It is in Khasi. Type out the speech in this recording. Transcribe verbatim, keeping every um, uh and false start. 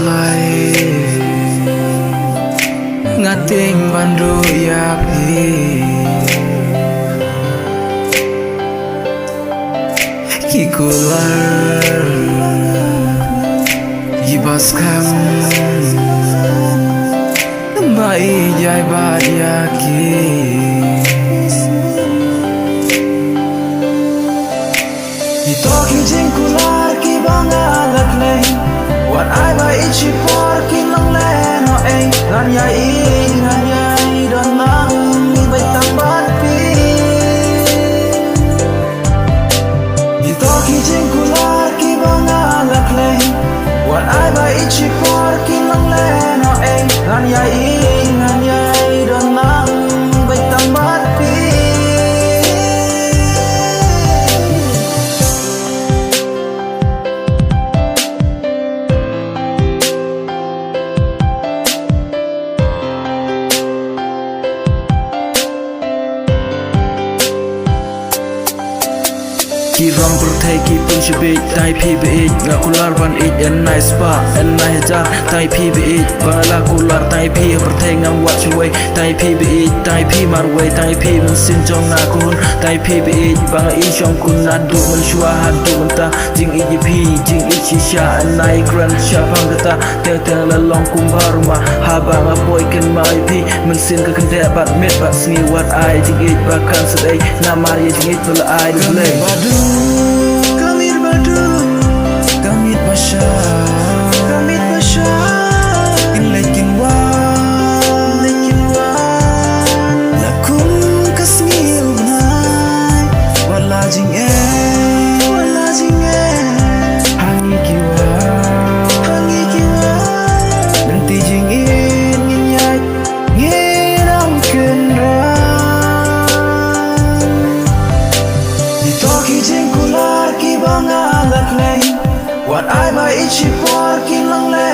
Lai nga tieng ban duh ïa phi. Ki kular ki ba skhem ba ïeit ïa ba ïa ki. Ito ki jingkular ki ba nga la khlei. Wat ai ba i chi por ki long lehnoh ei. Ngan ïai, ngan ïai don lang beit tang bad phi. Ito ki jingkular ki ba nga la khlei. Wat ai ba i chi por ki long lehnoh ei. Ngan ïai, ngan ïai don lang beit tang bad phi. Ki rong pyrthei ki pun shibit, tang ïa phi ba ïeit, nga kular ban ïeit, en nai spah, en nai hajar, tang ïa phi ba ïeit, ba nga la kular, tang ïa phi ha pyrthei ngam wad shuwei, tang ïa phi ba ïeit, tang ïa phi marwei, tang ïa phi mynsiem jong nga khun, tang ïa phi ba ïeit, ba nga i shongkun naduh mynshuwa haduh mynta, jingïeit ïa phi, jingïeit shisha, en nai kren shaphang kata, teng teng la long kumba ruma, haba nga poi kynmaw ïa phi, mynsiem ka kyndeh bad miet bad sngi, wat ai jingïeit ba kan sdei, namar ïa jingïeit ba la ai da U Blei. Ka miet ba dum, ka miet ba shai, ka miet ba shai. Kin leit kin wan, leit kin wan. La kum ka sngi u bnai. Wat la jingeh, wat la jingeh. Ha ngi ki wan, ha ngi ki wan. Lynti jingïeit ngin ïaid. Ngi dang kynrang. Ito ki jingkular ki ba nga la khlei. Wat ai ba i chi por ki long leh.